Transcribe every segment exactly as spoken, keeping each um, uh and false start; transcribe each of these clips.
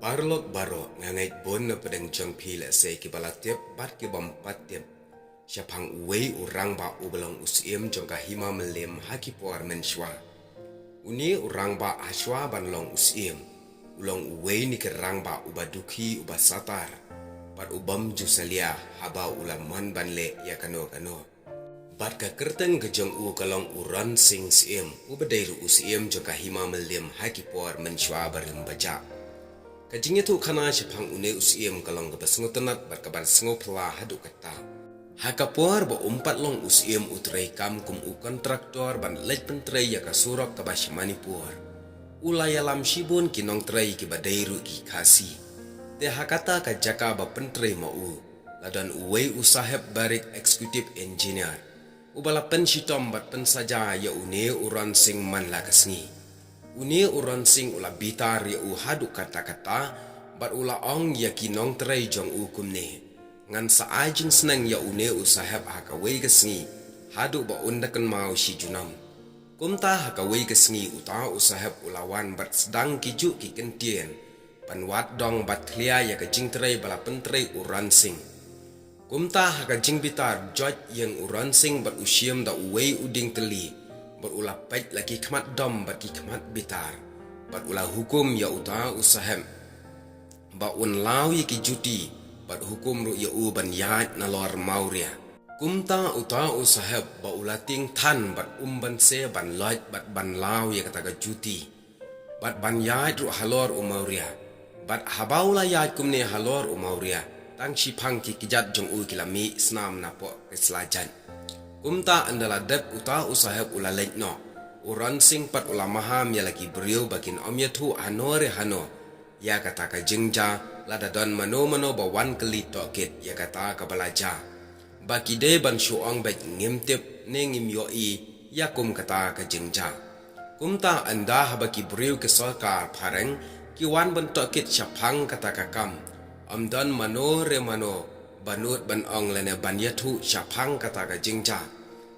Paralok baroh, nga ngeit bun na pdeng jong phi lehse ki ba la tip bad ki bym pat tip shaphang uwei u rangbah u ba long u syiem jong ka hima Mylliem ha ki por mynshuwa. Une u rangbah hashwa ban long u syiem, u long uwei na ki rangbah u ba dukhi, u ba satar bad u bym ju salia haba u la mon ban leh ïa kano kano. Bad ka kyrteng ka jong u ka long u Ronsing Syiem, u ba dei ruh u syiem jong ka hima Mylliem ha ki por mynshuwa barim bajah. Ka jingïathuhkhana shaphang une u syiem ka long kaba sngewtynnat bad kaba sngewphylla haduh katta. Ha ka por ba um pat long u syiem, u trei kam kum u kontraktor ban leit pyntrei ïa ka surok kaba sha Manipur. U la ïalam shibun ki nongtrei ki ba dei ruh ki Khasi. Te ha kata ka jaka ba pyntrei ma u, la don uwei u saheb barik executive engineer, u ba la pynshitom bad pynsaja ïa une u Ronsing man la ka sngi. Une u Ronsing u la bitar ïa u haduh katta katta bad u la ong ïa ki nongtrei jong u kumne: "Ngan sa ai jingsneng ïa une u saheb ha kawei ka sngi haduh ba un da kynmaw shi junom." Kumta ha kawei ka sngi uta u saheb u la wan bad sdang ki juh ki kyntien ban wad dong bad thlia ïa ka jingtrei ba la pyntrei u Ronsing. Kumta ha ka jingbitar, joit ïeng u Ronsing bad u shim da uwei u dieng tylli bad u la peit la ki khmat dom bad ki khmat bitar bad u la hukum ïa uta u saheb ba un law ïa ki juti bad hukum ruh ïa u ban ïaid nalor mawria. Kumta uta u saheb ba u la tieng than bad um banse ban loit bad ban law ïa kata ka juti bad ban ïaid ruh halor u mawria. Bad haba u la ïaid kumne halor u mawria, tang shiphang ki kjat jong u ki la mih snam napoh ka sla jait. Kumta ynda la dep uta u saheb u la leit noh, u Ronsing pat u la maham ïa la ki briew ba kin ym ïathuh hano re hano ïa kata ka jingjia, lada don mano mano ba wan kylli tohkit ïa kata kaba la jia. Ba ki dei ban shu ong beit ngim tip ne ngim ïohi ïa kum kata ka jingjia. Kumta ynda haba ki briew ki sorkar phareng ki wan ban tohkit shaphang kata ka kam, ym don mano re mano ba nud ban ong lane ban ïathuh shaphang kata ka jingjia.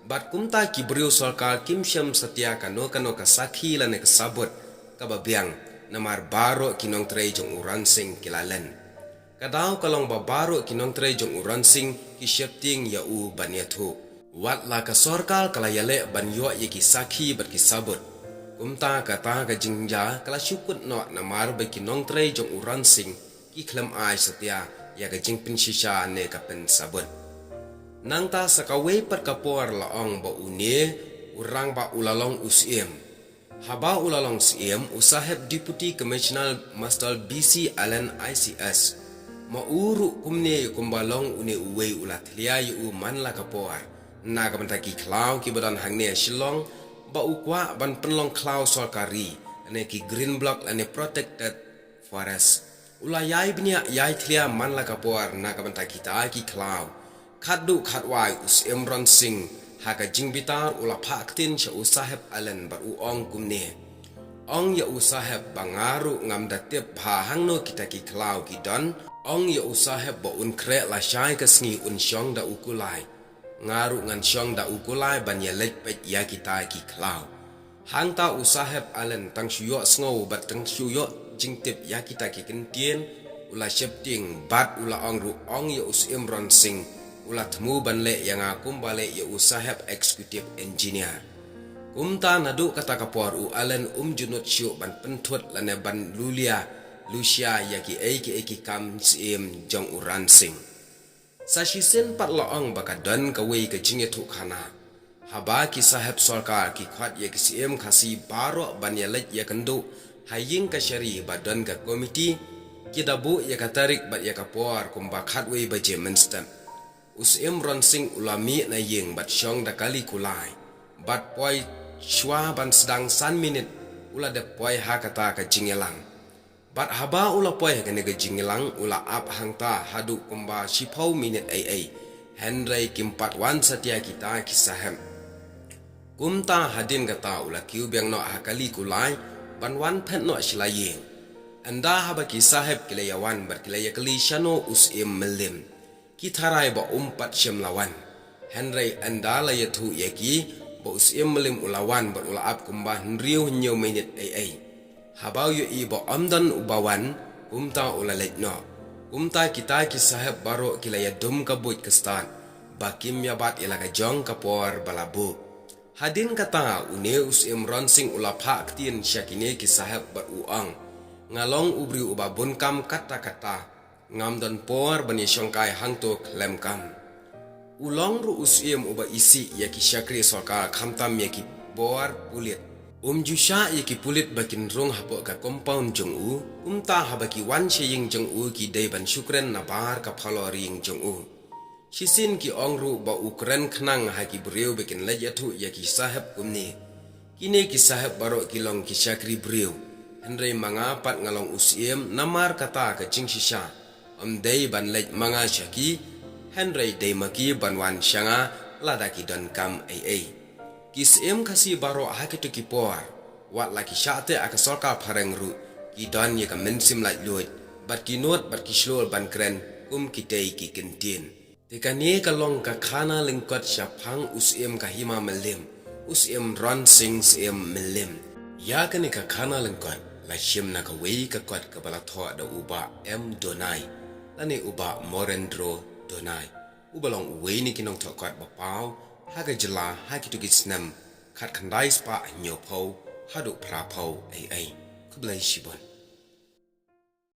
Bad kumta ki briew sorkar kim shem satia kano kano ka sakhi lane ka sabut kaba biang, namar baroh ki nongtrei jong u Ronsing ki la len. Ka daw ka long ba baroh ki nongtrei jong u Ronsing ki sheptieng ïa u ban ïathuh. Wat la ka sorkar ka la ïaleh ban ïoh ïa ki sakhi bad ki sabut, kumta kata ka jingjia ka la shu kut noh namar ba ki nongtrei jong u Ronsing ki khlem ai satia ïa ka jingpynshisha ne ka pynsabut. Nangta sa kawei pat ka por la ong ba une u rangbah u la long u syiem. Haba u la long syiem, u saheb Deputy Commissioner Master B C Allen I C S, ma u ruh kumne kumba long une uwei u la thlia ïa u man la ka por na ka bynta ki khlaw kiba don hangne Shillong, ba u kwah ban pynlong khlaw sorkari, lane ki green block lane protected forest. U la ïai bniah ïai thlia man la ka por na ka bynta kita ki khlaw. Khatduh khatwai u syiem Ronsing ha ka jingbitar u la phah ktien sha u saheb Allen bad u ong kumne: "Ong ïa u saheb ba nga ruh ngam da tip bha hangno kita ki khlaw ki don. Ong ïa u saheb ba un khreh lashai ka sngi un shong da u kulai. Nga ruh ngan shong da u kulai ban ïaleit peit ïa kita ki khlaw. Hangta u saheb Allen tang shu ïohsngew bad tang shu ïoh jingtip ïa kita ki kyntien, u la sheptieng bad u la ong ruh, ong ïa u syiem Ronsing, u la thmu ban leh ïa nga kumba leh ïa u saheb executive engineer." Kumta naduh kata ka por u Allen um ju nud shuh ban pynthut lane ban lulia lushia ïa kiei kiei ki kam syiem jong u Ronsing. Sa shisien pat la ong ba ka don kawei ka jingïathuhkhana. Haba ki saheb sorkar ki khot ïa ki syiem Khasi baroh ban ïaleit ïakynduh ha ïing kashari ba don ka komiti, ki da buh ïa ka tarik bad ïa ka por kumba khatwei baje mynstep. U syiem Ronsing u la mih na ïing bad shong da kali kulai. Bad poi shuwa ban sdang san minit u la dep poi ha kata ka jingïalang. Bad haba u la poi ha kane ka jingïalang u la ap hangta haduh kumba shiphew minit ei ei. Hynrei kim pat wan satia kita ki saheb. Kumta hadien kata u la kiew biang noh ha kali kulai ban wan phet noh sha la ïing. Ynda haba ki saheb ki la ïawan bad ki la ïakylli shano u syiem Mylliem, ki tharai ba um pat shym la wan. Hynrei ynda la ïathuh ïa ki ba u syiem Mylliem u la wan bad u la ap kumba hynriew hynñiew minit ei ei. Haba u ïohi ba ym don uba wan, Kumta u la leit noh. Kumta kita ki sahep baroh ki la ïadum ka buit ka stad, ba kim ïabat ïa la ka jong ka por ba la buh. Hadien kata une u Syiem Ronsing u la phah ktien sha kine ki sahep bad u ong, nga long u briew uba bun kam katta katta. Ngam don por ban ïashongkai hangto khlem kam. U long ruh u syiem uba isih ïa ki shakri sorkar khamtam ïa ki bor pulit. Um ju shah ïa ki pulit ba kin rung hapoh ka compound jong u, kumta haba ki wan sha ïing jong u ki dei ban shu kren nabar ka phalor ïing jong u. Shisien ki ong ruh ba u kren khnang ha ki briew ba kin leit ïathuh ïa ki sahep kumne. Kine ki sahep baroh ki long ki shakri briew. Hynrei ma nga pat nga long u syiem, namar kata ka jingshisha ym dei ban leit ma nga sha ki, hynrei dei ma ki ban wan sha nga lada ki don kam ei ei. Ki syiem Khasi baroh ha kito ki por, wat la ki shah teh ha ka sorkar phareng ruh, ki don ïa ka mynsiem laitluid, bad ki nud bad ki shlur ban kren kum kitei ki kyntien. Te kane ka long ka khana lyngkot shaphang u syiem ka hima Mylliem, u Syiem Ronsing Syiem Mylliem. Ïa kane ka khana lyngkot la shim na kawei ka kot kaba la thoh da u Bah M Donai, lane u Bah Morendro Donai, uba long uwei na ki nongthoh kot ba paw ha ka jylla ha kito ki snem khatkhyndai spah hynñiewphew haduh phraphew ei ei. Khublei shibun.